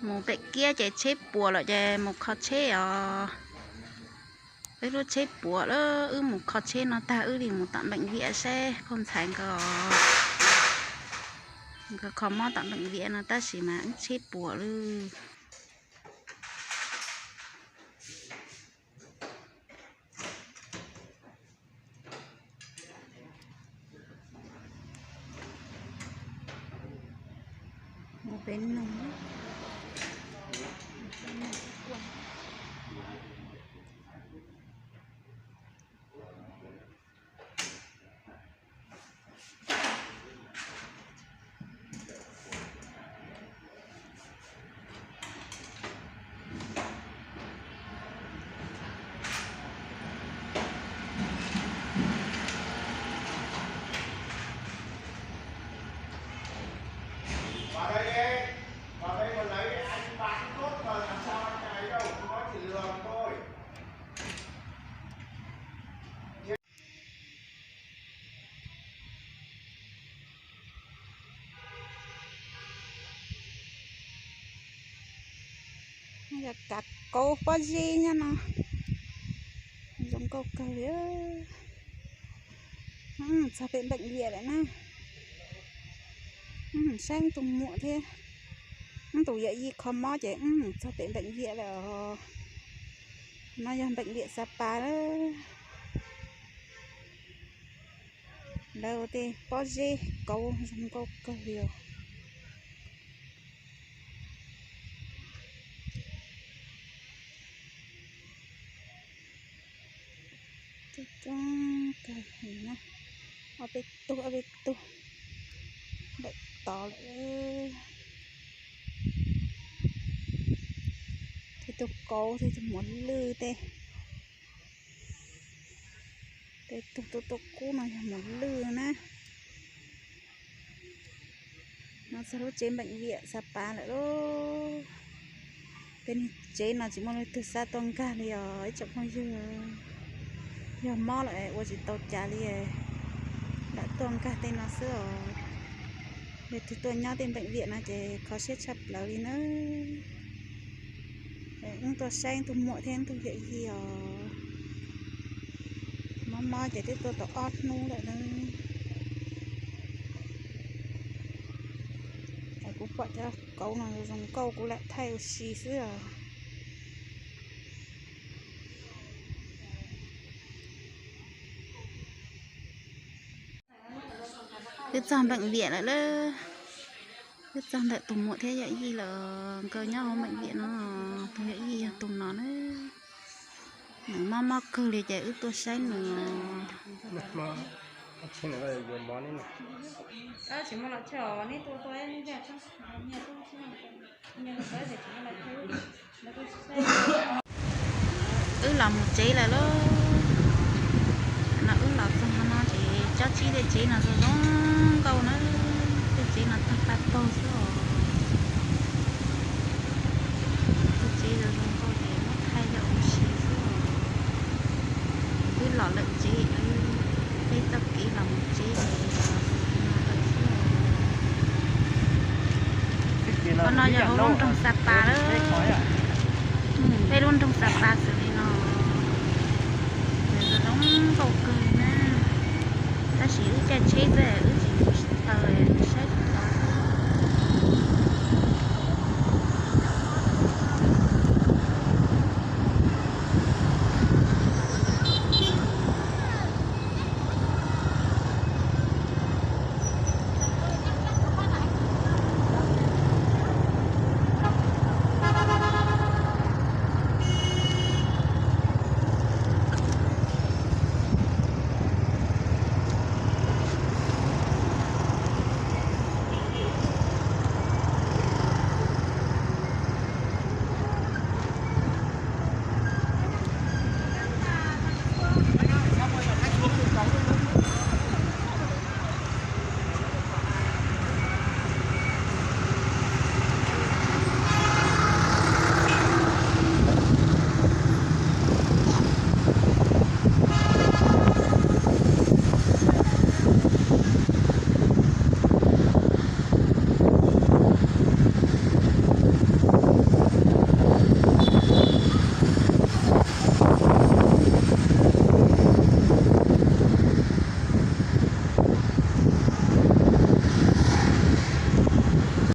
Mus pem kiab ces tsheb puas lawm ces mus kho tsheb os. Wb lub tsheb puas lawm, wb mus kho tsheb no tag wb li mus tom npeem viam saib phauj ntxhais nkawd os. Nkawd kho mob tom npeem viam no tab sis mas wb tsheb puas lawm. Yog kav kauv pob zeb nyob no, zoo nkauj kawg li. Txog pem npeem viam lawm na. Saib tus muam thiab tus yawm yij kho mob ces txog pem npeem viam lawm os. No yog npeem viam Xa Pas lawm. Lawv ua tej pob zeb kauv zoo nkauj kawg li os. Coob coob kawg li na. Ob peb tug ob peb tug lawm tod lawm. Tej tug kauv tej tug muam lwj tej. Tej tug tuaj tuaj kub no yog muam lwj na. No txog lub tsev npeem viam Xa Pas lawm lauj. Tej tsev no tsis muaj leej twg xav tuaj nkag li os ib tsoom phooj ywg. Yog mob lawm ua tsis tau cas li, lam tuaj nkag tej no xwb os. Yog tus tuaj nyob tej npeem viam no ces kho siab tshaj plaws li na. Wb tuaj saib tus muam thiab tus yawm yij os. Mob mob ces twb tuaj tau ob hnub lawm na. Kuv pom cov kauv no zoo nkauj kuv lam thaij ua si xwb os. Wb txog npeem viam lawm lauj. Wb txog ntawm tus muam thiab yawm yij lawm, nkawd nyob hauv npeem viam no. Tus yawm yij yog tus no na. Nws mob mob kawg li ces wb tuaj saib nws. Wb los mus tsev lawm lauj. No wb los txog no ces tsob tsib tej tsev no zoo zoo nkauj na. Tej tsev no tag paj taug xwb os. Tej tsev zoo zoo nkauj ces muab thaij coj ua si xwb os. Wb los lawm tsev, wb peb txoj kev los mus tsev no lawm xwb os. Qhov no yog hauv lub nroog Xa Pas lawm. Peb lub nroog Xa Pas xws li no. Zoo nkauj kawg na. Tab sis wb caij tsheb xwb wb tsis mus tsis taus, saib